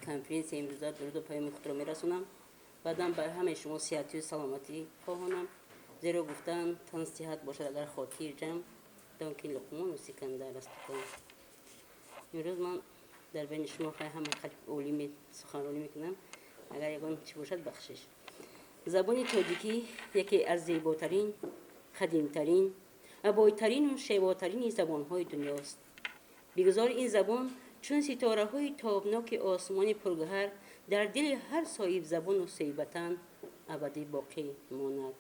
Конференсияи имрӯза дуруду паёми худро мерасонам. Баъдан ба ҳамаи шумо сиҳатию саломатӣ хоҳонам, зеро гуфтаанд: тан сиҳат бошад агар хотир ҷамъ, дон ки Луқмону Сикандар аст ту. Имрӯз ман дар байни шумо ҳама қариб олими суханронӣ мекунам. Агар ягон чӣ бошад, бахшиш. Забони тоҷикӣ яке аз зеботарин, қадимтарин ва бойтарину шевотарини забонҳои дунёст. Бигузор ин забон чун ситораҳои тобноки осмони пургӯҳар дар дили ҳар соҳибзабону соҳибватан абадӣ боқӣ монад.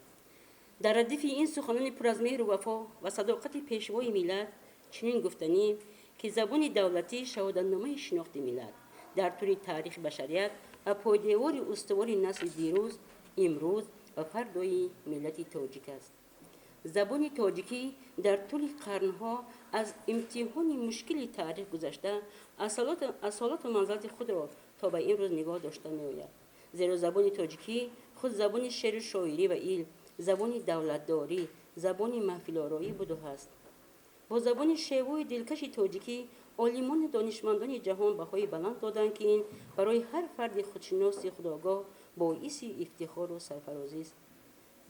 Дар радифи ин суханони пур аз меҳру вафо ва садоқати Пешвои миллат чунин гуфтанӣ, ки забони давлатӣ шаҳодатномаи шинохти миллат дар тӯли таърихи башарият ва пойдевори устувори насли дирӯз, имрӯз ва фардои миллати тоҷик аст. Забони тоҷикӣ дар тӯли қарнҳо аз имтиҳони мушкили таърих гузашта, асолату манзалати худро то ба имрӯз нигоҳ дошта меояд. Зеро забони тоҷикӣ худ забони шеъру шоирӣ ва илм, забони давлатдорӣ, забони маҳфилороӣ буду ҳаст. Бо забони шевои дилкаши тоҷикӣ олимону донишмандони ҷаҳон баҳои баланд доданд, ки ин барои ҳар фарди худшиноси худогоҳ боиси ифтихору сарфарозист.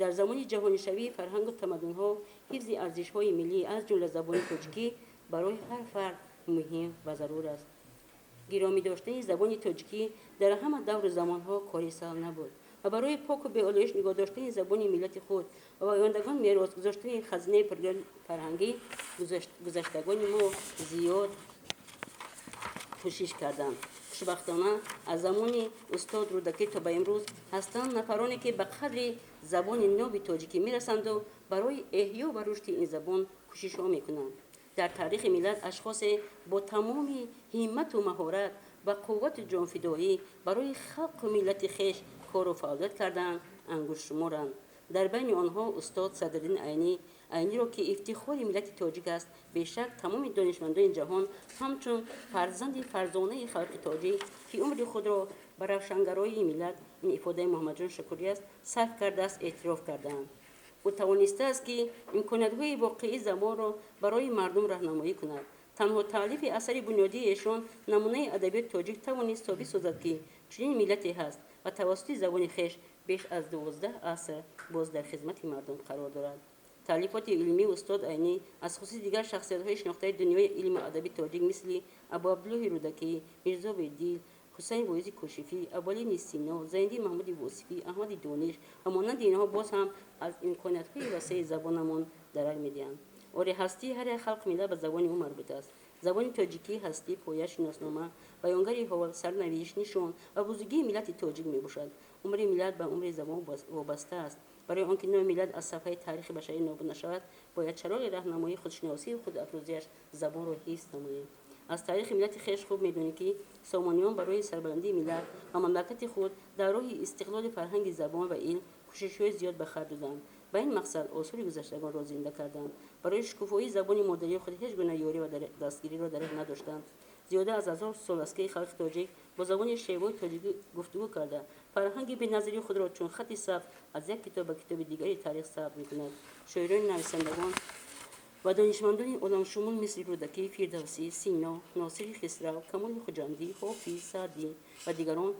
Дар замони ҷаҳонишавии фарҳангу тамаддунҳо ҳифзи арзишҳои миллӣ, аз ҷумла забони тоҷикӣ, барои ҳар фард муҳим ва зарур аст. Гиромӣ доштани забони тоҷикӣ дар ҳама давру замонҳо кори саҳл набуд ва барои поку беолоиш нигоҳ доштани забони миллати худ ва ба ояндагон мерос гузоштани хазинаи фарҳангӣ гузаштагони мо зиёд кӯшиш карданд. Хушбахтона, аз замони устод Рӯдакӣ то ба имрӯз ҳастанд нафароне, ки ба қадри забони ноби тоҷикӣ мерасанду барои эҳё ва рушди ин забон кӯшишҳо мекунанд. Дар таърихи миллат ашхосе бо тамоми ҳиммату маҳорат ва қуввату ҷонфидоӣ барои халқу миллати хеш кору фаъолият кардаанд, ангуштшуморанд. Дар байни онҳо устод Садриддин Айнӣ. Айниро, ки ифтихори миллати тоҷик аст, бешак тамоми донишмандони ҷаҳон ҳамчун фарзанди фарзонаи халқи тоҷик, ки умри худро ба равшангароии миллат, ин ифодаи Муҳаммадҷон Шукурӣ аст, сарф кардааст, эътироф кардаанд. Ӯ тавонистааст, ки имкониятҳои воқеии забонро барои мардум роҳнамоӣ кунад. Танҳо таълифи асари бунёдии эшон, Намунаи адабиёти тоҷик, тавонист собит созад, ки чунин миллате ҳаст ва тавассути забони хеш беш аз 12 аср боз дар хизмати мардум қарор дорад. Таълифоти илмии устод Айнӣ аз хусуси дигар шахсиятҳои шинохтаи дунёи илму адаби тоҷик, мисли Абуабдуллоҳи Рӯдакӣ, Мирзо Бедил, Ҳусайн Воизи Кошифӣ, Абуалӣ ибни Сино, Зайниддин Маҳмуди Восифӣ, Аҳмади Дониш ва монанди инҳо боз ҳам аз имкониятҳои васеи забонамон дарак медиҳанд. Оре, ҳастии ҳар як халқ, миллат ба забони ӯ марбут аст. Забони тоҷикӣ ҳастӣ, поя, шиноснома, баёнгари ҳол, сарнавишт, нишон ва бузургии миллати тоҷик мебошад. Умри миллат ба умри забон вобаста аст. Барои он ки номи миллат аз сафҳаи таърихи башарӣ нобуд нашавад, бояд чароғи раҳнамоии худшиносию худафрӯзиаш забонро ҳифз намоем. Аз таърихи миллати хеш хуб медонем, ки Сомониён барои сарбаландии миллат ва мамлакати худ дар роҳи истиқлоли фарҳанги забон ва илм кӯшишҳои зиёд ба харҷ доданд. Ба ин мақсад осори гузаштагонро зинда карданд, барои шукуфоии забони модарии худ ҳеҷ гуна ёрӣ ва дастгириро дареғ надоштанд. Зиёда аз 1000 сол аст, ки халқи тоҷик бо забони шевои тоҷикӣ гуфтугӯ карда, фарҳанги беназири худро чун хати сабз аз як китоб ба китоби дигари таърих сабт мекунад. Шоирони, нависандагон ва донишмандони оламшумул, мисли Рӯдакӣ, Фирдавсӣ, Сино, Носири Хисрав, Камоли Хуҷандӣ, Ҳофиз, Саъдӣ ва дигарон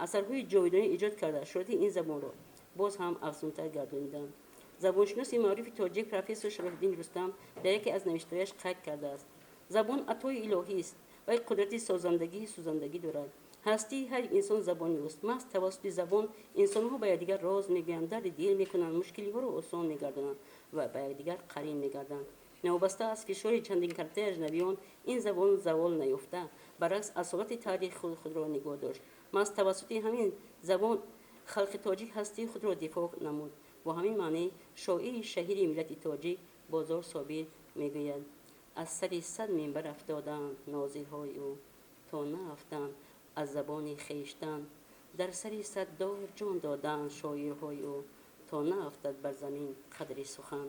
асарҳои ҷовидонӣ эҷод карда, шӯҳрати ин забонро боз ҳам афзунтар гардониданд. Забоншиноси маъруфи тоҷик, профессор Шарофиддин Рустам дар яке аз навиштаҳояш қайд кардааст: «Забон атои илоҳист ва қудрати созандагии сӯзандагӣ дорад. Ҳастии ҳар инсон забони ӯст. Маҳз тавассути забон инсонҳо ба якдигар роз мегӯянд, дарди дил мекунанд, мушкилиҳоро осон мегардонанд ва ба якдигар қарин мегарданд. Новобаста аз фишори чандинкартаи аҷнабиён, ин забон завол наёфта, баръакс, асолати таърихи худро нигоҳ дошт. Маҳз тавассути ҳамин забон халқи тоҷик ҳастии худро дифоъ намуд». Бо ҳамин маънӣ шоири шаҳири миллати тоҷик Бозор Собир мегӯяд: «Аз сари сад минбар афтоданд нозирҳои ӯ, то наафтанд аз забони хештан. Дар сари сад дор ҷон доданд шоирҳои ӯ, то наафтад бар замин қадри сухан».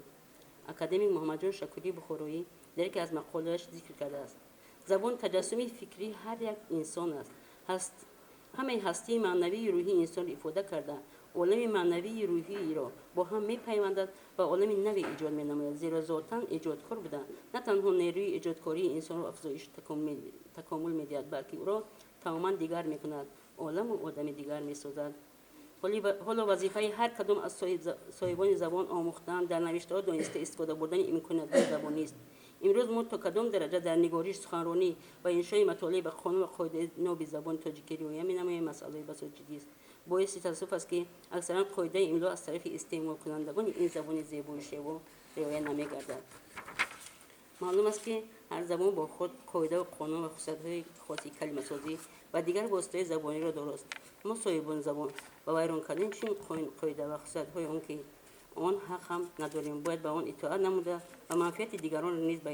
Академик Муҳаммадҷон Шакурии Бухороӣ дар яке аз мақолааш зикр кардааст: «Забон таҷассуми фикрии ҳар як инсон аст. Ҳамаи ҳастии маънавии рӯҳии инсонро ифода карда, олами маънавии рӯҳиро бо ҳам мепайвандад ва олами наве эҷод менамояд. Зеро зотан эҷодкор буда, на танҳо нерӯи эҷодкории инсонро афзоишу такомул медиҳад, балки ӯро тамоман дигар мекунад, оламу одами дигар месозад. Ҳоло вазифаи ҳар кадом аз соҳибони забон омӯхтан, дар навиштаҳо дониста истифода бурдани имкониятҳои забонист. Имрӯз мо то кадом дараҷа дар нигориш, суханронӣ ва иншои матолиб ба қонун ва қоидаи ноби забони тоҷикӣ риоя менамоем, масъалаи басо ҷиддист. Боиси таассуф аст, ки аксаран қоидаи имло аз тарафи истеъмолкунандагони ин забони зебою шево риоя намегардад. Маълум аст, ки ҳар забон бо худ қоидаву қонун ва хусусиятҳои хоси калимасозӣ ва дигар воситаҳои забониро дорост. Мо, соҳибони забон, ба вайрон кардани чунин қоида ва хусусиятҳои он ки он ҳақ ҳам надорем, бояд ба он итоат намуда ва манфиати дигаронро низ ба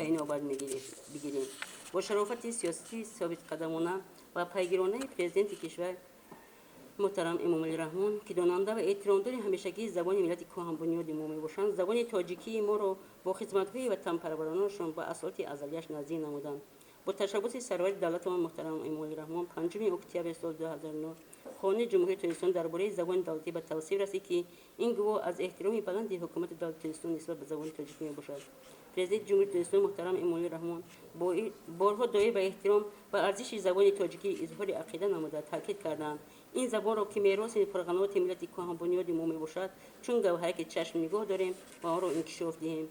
инобат бигирем. Бо шарофати сиёсати собитқадамона ва пайгиронаи Президенти кишвар муҳтарам Эмомалӣ Раҳмон, ки донанда ва эҳтиромдори ҳамешагии забони миллати кӯҳанбунёди мо мебошанд, забони тоҷикии моро бо хизматҳои ватанпарваронашон ба асолати азалияш наздик намуданд. Бо ташаббуси сарвари давлатамон муҳтарам Эмомалӣ Раҳмон 5 октябри соли 2009 Қонуни Ҷумҳурии Тоҷикистон дар бораи забони давлатӣ ба тасвиб расид, ки ин гувоҳ аз эҳтироми баланди ҳукумати давлати Тоҷикистон нисбат ба забони тоҷикӣ мебошад. Президенти Ҷумҳурии Тоҷикистон муҳтарам Эмомалӣ Раҳмон борҳо доир ба эҳтиром ва арзиши забони тоҷикӣ изҳори ақида намуда, таъкид карданд: ин забонро, ки мероси пурғановати миллати кӯҳанбунёди мо мебошад, чун гавҳараки чашм нигоҳ дорем ва онро инкишоф диҳем.